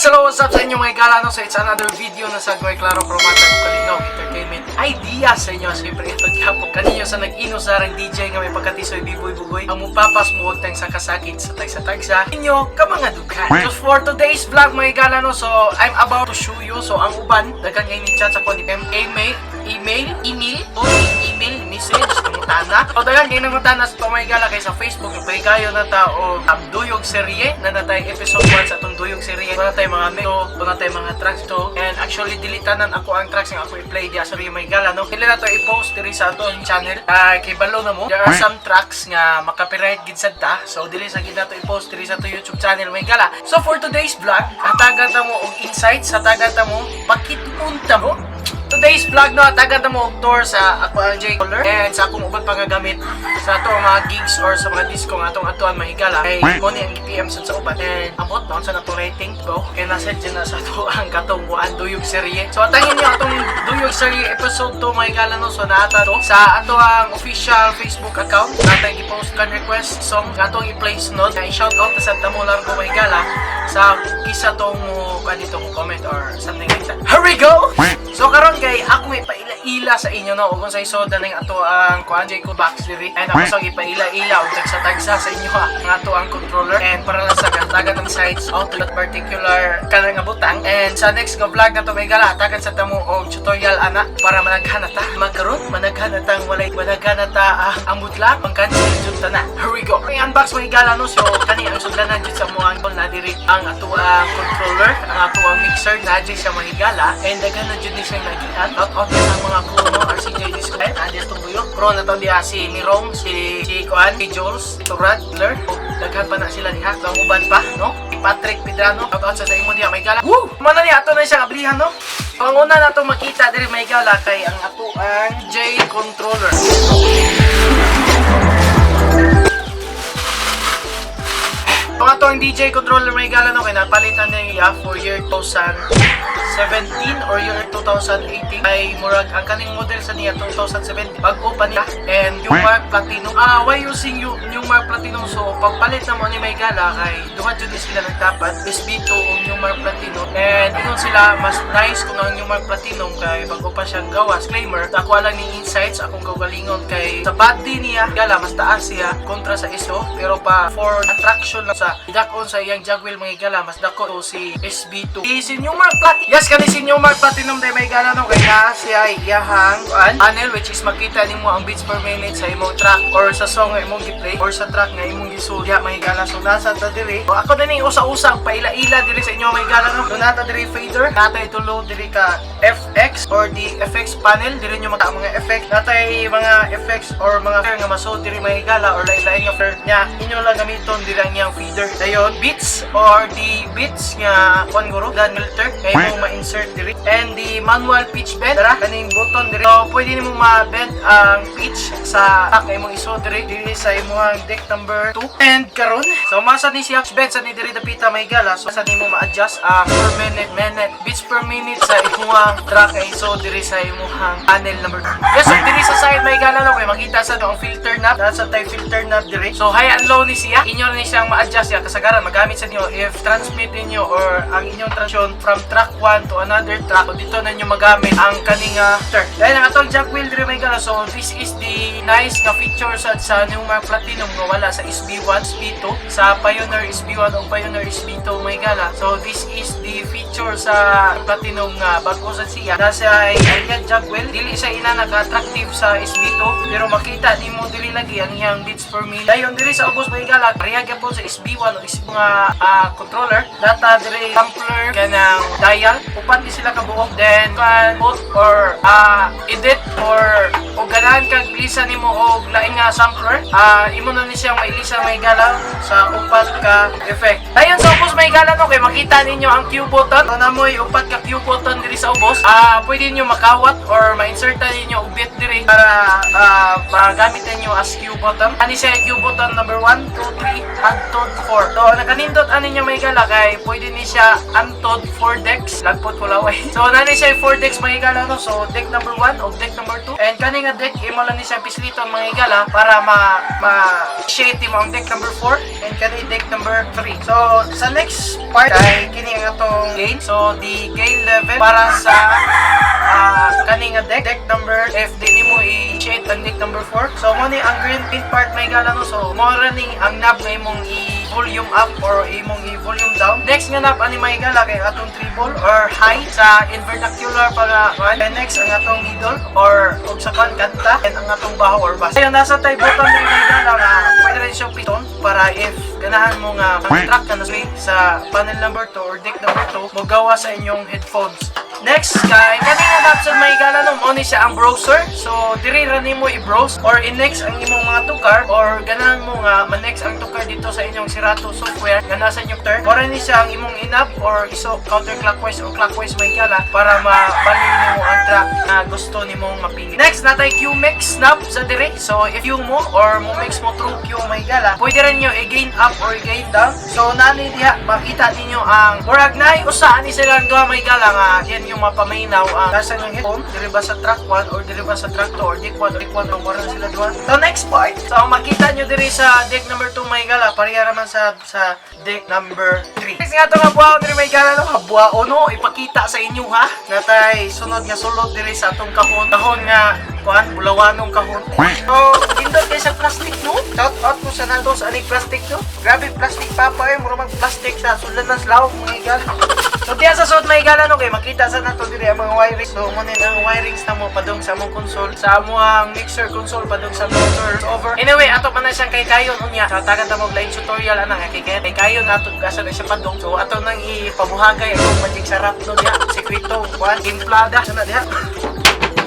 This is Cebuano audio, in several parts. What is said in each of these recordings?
Yes, hello, what's up sa inyo, mga higala, no? So it's another video na sa Goy Klaro Promata Kalinaw Entertainment Ideas sa inyo. Siyempre, ito gyapon kaninyo sa nag-ino sa rang DJ nga may pagkatisoy biboy bugoy. Ang mupapas mo tang sa kasakit sa tagsa-tagsa inyo ka mga dughan. So for today's vlog, mga higala, no, so I'm about to show you. So ang uban, daghan ngay ni chat sa ko ni email, email, email, o email, message, nangutana. So daghan ngay nangutana sa mga higala kay sa Facebook, yung na ta o duyog serye na natay episode 1 sa atong duyog serye. Doon na tayo mga mix, doon na tayo mga tracks to. And actually, deletanan ako ang tracks nga ako i-play diya sa mga higala, no? Kailan na to i-post diri sa atong channel. Ah, kay balo na mo. There are some tracks nga maka-copyright gid sad ta. So dili sa gid nato i-post diri sa atong YouTube channel, mga higala. So for today's vlog, hatagan ta mo og insights, hatagan ta mo pakit-unta mo. Today's vlog, no, hatagan ta mo og tour sa ako ang J Color and sa akong uban pa nga gamit sa atong mga gigs or sa mga disco nga atong atuan, mga higala. Kay mo ni ang PM sad sa uban. And ambot no sa natong rating go. Kay nasa dyan na sa ato ang katong kuan duyog serye. So atangin niyo atong duyog serye episode 2, mga higala, no. So naata to sa ato ang official Facebook account. Natay gi-post kan request song nga atong i-play sunod. Kay shout out sa tamo largo, mga higala, sa kisa tong mo kanito mo comment or something like that. Here we go! So karon kay ako ipaila-ila sa inyo, no, ug unsay soda ning ato ang kuan J ko box diri and ako sang ipaila-ila og tagsa-tagsa sa inyo ha ang ato ang controller and para lang sa tagan ng sites how to that particular kanang nga butang. And sa next nga vlog na to, may gala, tagan sa tamo og tutorial ana para managhan na ta magkaron, managhan na tang walay managhan na ta ang mutla pang-cancel jud ta na. Here we go. Ang unbox, mga higala, no. So kani ang sudlanan jud sa mo ang na diri ang ato ang controller, ang ato ang mixer na diri siya, mga higala, and daghan na jud ni siyang nagian. Shout out sa mga crew, no, RCJ Disco na diri itong buyo crew na to diha, si Mirong, si Kuan, si Jules, si Turad Ler, daghan pa na sila diha, ang uban pa, no, si Patrick Pedrano, shout out sa imo diha, may gala. Woo! Mana ni ato na siyang ablihan, no. So, ang una nato makita diri, may gala, kay ang ato ang J controller. Ang ato ang DJ controller, may gala, no, kay napalitan niya for year 2017 or year 2018 ay murag ang kaning model sa niya 2017, bago pa niya and Numark Platinum. Ah, why using you Numark Platinum? So pagpalit na mo ni, may gala, kay duha jud ni sila nagtapat, SB2 o Numark Platinum, and ingon sila mas nice kung ang Numark Platinum kay bago pa siyang gawas. Disclaimer, ako lang ni insights akong kaugalingon kay sa body niya gala mas taas siya kontra sa iso, pero pa for attraction lang sa dakon sa iyang jog wheel, mga higala, mas dako to si SB2. Si Numark Platinum, yes, kani si Numark Platinum day, may gala, no, kay naa siya iyahang kuan panel which is makita nimo ang beats per minute sa imong track or sa song nga imong gi-play or sa track nga imong gisulya, mga higala. So nasa ta diri. So, ako na ning usa-usa ang paila-ila diri sa inyo, mga higala, no. So nata diri fader, nata itulo diri ka FX or the FX panel diri nyo maka mga effect, natay mga effects or mga fair nga masud diri, mga higala, or lain-lain nga fair nya inyo lang gamiton diri ang iyang fader. Dayon beats or the beats nga kuan guro dan filter kay mo ma-insert diri and the manual pitch bend tara kaning button diri. So pwede nimo ma-bend ang pitch sa track nga imong isod diri diri sa imong deck number 2. And karon so masa ni siya bend sa ni diri dapita, may gala. So sa nimo ma-adjust ang per minute minute beats per minute sa imong track nga isod diri sa imong panel number 2. Yes, so diri sa side, may gala, no, kay makita sa ang filter knob, nasa tay filter knob diri. So high and low ni siya, inyo ni siyang ma-adjust siya kasagaran magamit sa inyo if transmit ninyo or ang inyong transition from track 1 to another track. So dito na ninyo magamit ang kaning filter. Dahil ang atong jog wheel diri, may gala. So this is the nice nga feature sa Numark Platinum nga wala sa SB1, SB2, sa Pioneer SB1 o Pioneer SB2, may gala. So this is the feature sa Platinum nga bago sa siya. Nasa ay ay jog wheel, dili siya ina naka-attractive sa SB2 pero makita nimo diri lagi ang iyang beats per minute. Dayon diri sa ubos, may gala, pareha gyapon sa SB1 o SB nga controller. Data diri sampler kanang dial, upat ni sila kabuok. Then kan put or edit or o ganahan kag lisa nimo og lain nga sampler, imo na ni siyang mailisa, may gala, sa upat ka effect. Dayon sa ubos, may gala, no, kay makita ninyo ang Q button. So namoy upat ka Q button diri sa ubos. Pwede niyo makawat or ma-insertan ninyo og bit diri para magamit ninyo as Q button. Ani siya Q button number 1, 2, 3, hangtod 4. So nakanindot ani niya, may gala, kay pwede ni siya antod 4 decks. Lagpot ko laway. So nani siya 4 decks, may gala, no. So deck number 1 o deck number number 2. And kani nga deck, imo lang ni siya pisliton, mga higala, para ma ma shade mo ang deck number 4 and kani deck number 3. So sa next part ay kini ang atong gain. So the gain level para sa kani nga deck, deck number, if di nimo i-shade ang deck number 4. So mo ni ang green green part, may higala, no. So mo ra ni ang knob nga imong i-volume up or imong i-volume down. Next nga knob ani, may higala, kay atong treble or high sa in vernacular pa nga kuan. And next ang atong middle or og sa kuan kanta and ang atong baho or bass. Ayun, nasa tay button din, may higala, nga pwede rin siyang piton para if ganahan mo nga ang track ka na sa panel number 2 or deck number 2 mo gawa sa inyong headphones. Next, kay kani nga knob sa may higala, no, mo ni siya ang browser. So diri ra nimo i-browse or i-next ang imong mga tukar or ganahan mo nga ma-next ang tukar dito sa inyong Serato software nga nasa inyong turn. Mora ni siya ang imong i-knob or iso counterclockwise or clockwise, may higala, para mabali nimo ang track na gusto nimong mapili. Next, natay cue mix knob sa dire. So if you mo or mo mix mo through cue, may higala, pwede rin nyo i-gain up or i-gain down. So nani diha makita ninyo ang murag naay usa ani silang duha, may higala, nga yan yung mapaminaw ang nasa inyong headphone diri ba sa track 1 or diri ba sa track 2 or deck 1 or deck 1 o mura na sila duha. So next part, so ang makita nyo diri sa deck number 2, may higala, pareha raman sa deck number 3. Next nga ito nga buwaon diri, may higala, no, buwaon, no, ipakita sa inyo ha. Natay sunod nga sulod diri sa atong kahon. Kahon nga kuan, bulawanong kahon. So indot kay sa plastic, no. Shout out ko sa nato sa aning plastic, no. Grabe plastic papa eh, mura mag plastic sa sulod ng slawog, mga higala. So diya sa suot, may higala, no, kay makita sa nato diri ang mga wiring. So mo ni ang wirings na mo padung sa among console, sa among mixer console padung sa motor over. Anyway, ato pa na siyang kay kayon unya. Sa tagan ta mo blind tutorial ana nga kay kayon ato gasa na siya padung. So ato nang ipabuhagay ang magic sarap, no, diha. Sekreto kuan timplada sana diha.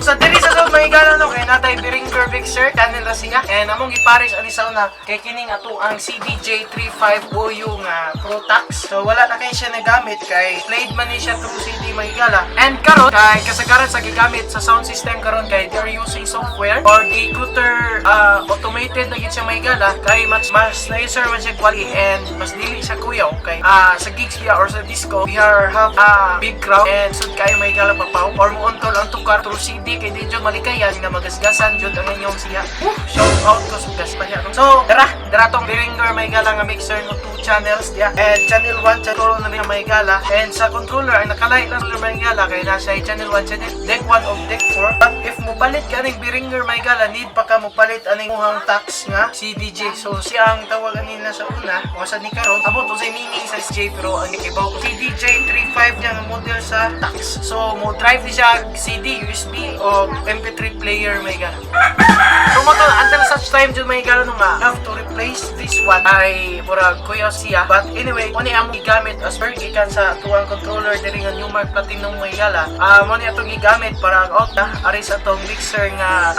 Sa diri sa sulod, mga higala, no, kay natay Behringer mixer channel ra siya. And among gipares ani sa una kay kining ato ang CDJ35OU nga Protax. So wala na kay siya nagamit kay played man ni siya through CD, mga higala. And karon kay kasagaran sa gigamit sa sound system karon kay they are using software or the computer automated na gid siya, mga higala, kay mas mas nicer man siya quality and mas dili siya kuyaw kay sa gigs biya or sa disco we are have a big crowd and sud kayo, may higala, papaw or muuntol ang tukar through CD kay di jud malikayan nga magasgasan jud ang inyong siya. Shout out ko sa gas pa niya, no? So, dara, dara tong Behringer, may higala, nga mixer, no, two channels diya. And channel 1, channel 2 na niya, may higala. And sa controller ay nakalay lang controller, may higala, kay nasa channel 1, channel deck 1 o deck 4. But if mo palit ka ning Behringer, may higala, need pa ka mo palit aning muhang tax nga CDJ. So siya ang tawagan nila sa una o sa ni karon. Abot unsay meaning sa J pero ang ibaw ko CDJ 35 niya nga model sa tax. So mo drive ni siya CD, USB o MP3 player, may higala. So mo to until such time jud, may higala, no, nga have to replace this one ay murag kuya siya. But anyway, mo ni among gigamit as per gikan sa tuwang controller diri nga Numark Platinum, may higala. Mo ni atong gigamit para ang out na ari sa atong mixer nga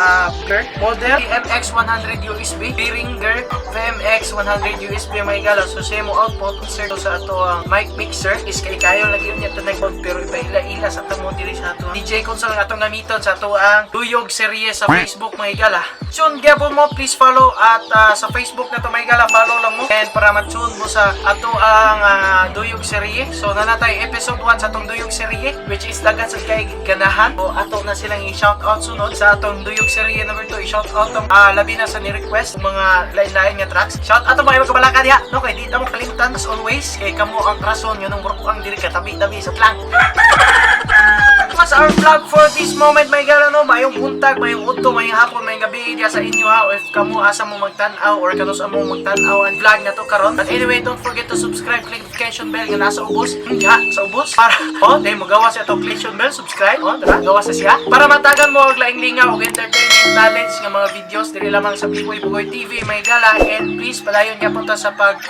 model VMX 100 USB, Behringer VMX 100 USB, may higala. So siya mo output insert sa ato ang mic mixer is kay kayo lagi unya tanay pero ipaila-ila sa atong mo diri sa ato DJ console nga atong gamiton sa ato ang Duyog series sa Facebook, mga higala. Tune gyapon mo, please follow at sa Facebook na to, mga higala, follow lang mo and para ma-tune mo sa ato ang Duyog series. So nanatay episode 1 sa atong Duyog series which is dagan sa kay ganahan. O ato na silang i-shout out sunod sa atong Duyog series number 2, i-shout out tong labi na sa ni-request mga lain-lain nga tracks. Shout out to mga kabalaka diha, no, kay di ta mo kalimtan as always kay kamo ang rason nganong murok ang diri katabi-tabi sa tlang. Mas our vlog for this moment, may gala, no, mayong buntag, mayong udto, mayong hapon, mayong gabi diya sa inyo ha, if kamo asa mo magtan-aw or kanus mo magtan-aw ang vlog na to karon. But anyway, don't forget to subscribe, click notification bell nga nasa ubos, nga sa ubos para oh, dahil magawa sa ato notification bell, subscribe, oh, diba? Gawa sa siya para matagan mo og laing lingaw og entertainment knowledge nga mga videos diri lamang sa Biboy Bugoy TV, may gala. And please padayon gyapon ta sa pag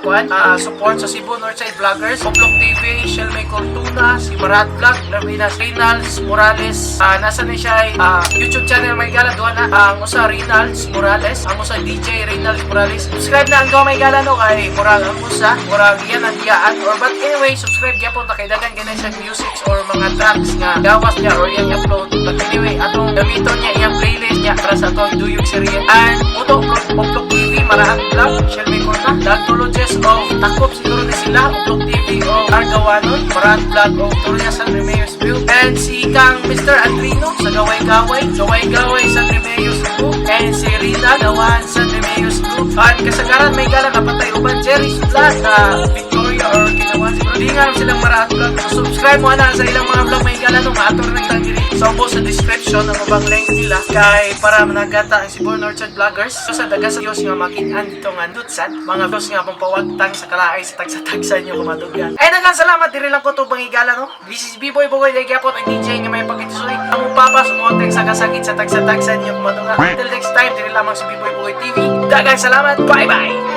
kuan support sa Cebu Northside Vloggers, Oblok TV, Shelmay Cortuna, si Marat Vlog, labi na si Reynalds Morales. Nasa ni siya ay YouTube channel, may gala, duha na ang usa Reynalds Morales, ang usa DJ Reynalds Morales. Subscribe na ang duha, may gala, no, kay murag ang usa murag yan ang diyaan or but anyway, subscribe gyapon ta kay daghan ganay sa music or mga tracks nga gawas niya or iyang upload. But anyway, atong gamiton niya iyang playlist niya para sa atong Duyog series and Moto Oblok TV. Marahan Vlog, Shelby Corta, Dagtologes of Takop siguro ni sila, Uplok TV o Argawanon, Marahan Vlog o Turya San Remedios View, and si Kang Mr. Andrino sa Gaway-Gaway, Gaway-Gaway San Remedios Group, and si Rina Gawan San Remedios Group. At kasagaran may gala napatay uban Jerry's Vlog na Victoria or Kinawan siguro. Di nga silang Marahan Vlog. So, subscribe mo na sa ilang mga vlog, may gala no maator na itang diri sa ubos sa description ang ubang link nila kay para managata ang Cebu Orchard Vloggers. So sa daga sa Diyos nga makitaan dito nga nutsan mga Diyos nga pampawagtang sa kalaay sa tagsa-tagsa inyo kumadugan. Ay, daghang salamat, diri lang ko to bangigala no. This is B-Boy Bogoy Gyapon, ang DJ nga may pagkitusoy. Ang papas umuoteng sa kasakit sa tagsa-tagsa inyo kumadugan. Until next time, diri lamang sa B-Boy Bogoy TV. Daghang salamat. Bye bye.